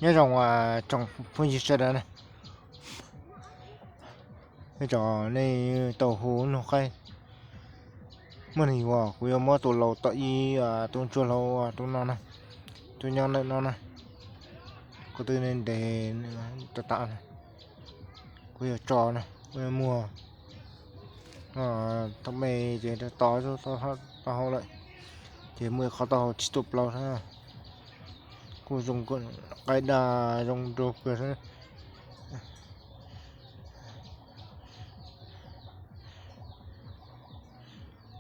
Nyob zoo tsoom phooj ywg sawv daws na, nej tau hu nug qaib. Muaj neeg uas kuv yuav muab tus laus tom ib tug ntsuag hlau tus no na, tus nyob ntawm no na, kuv twb ntes tas tas na, kuv yuav tso na, kuv yuav muag. Thaum me ces to taub hau lawm, ces muaj ib qhov taub hau tsis tuaj plaub thiab. Kuj zoo, qaib daj zoo nraug kawg thiab.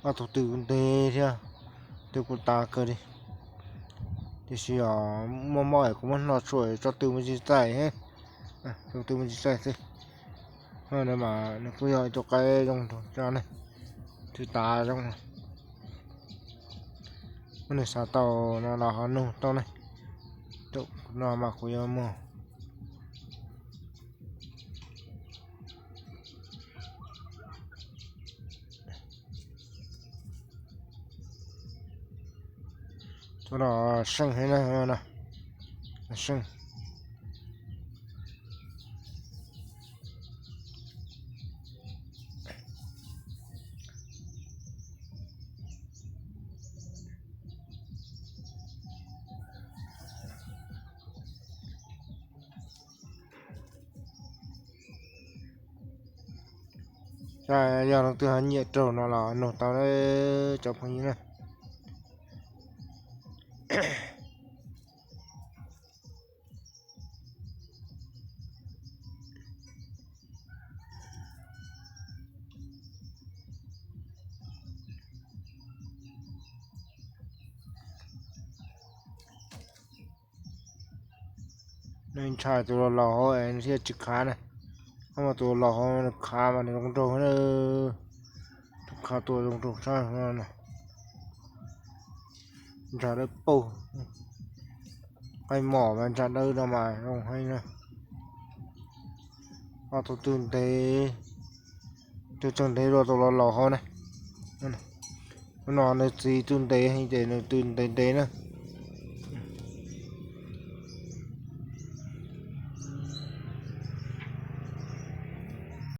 Ob tug twb ntev thiab, twb kuj tas kawg li. Tiam sis os, muaj mob es kuv muab hno tshuaj tso tw me ntsis txaij, tso tw me ntsis txaij xwb. Mas nws kuj yog ib tug qaib zoo nraug tso ne, twb tas zoo. Muaj neeg xav tau no los ho nug tau ne. Tus no mas kuv yuav muag. Tus no seej heev na, seej. Yog leej twg ho nyiam raug no los nug tau cov phooj ywg na. Nws ntshai tus laus laus hauv es nws thiaj tsis khav na. Ob mas tus laus hauv nws khav mas nws zoo nraug na. Tus khav tua zoo nraug tshaj no na. Ntsa dawb paug. Qaib mom mas ntsa dawb no mas zoo heev na. Ob tug twb ntev, twb tseem ntev dua tus laus laus hauv na. Tus no nws txiv twb ntev heev ces nws twb ntev ntev na.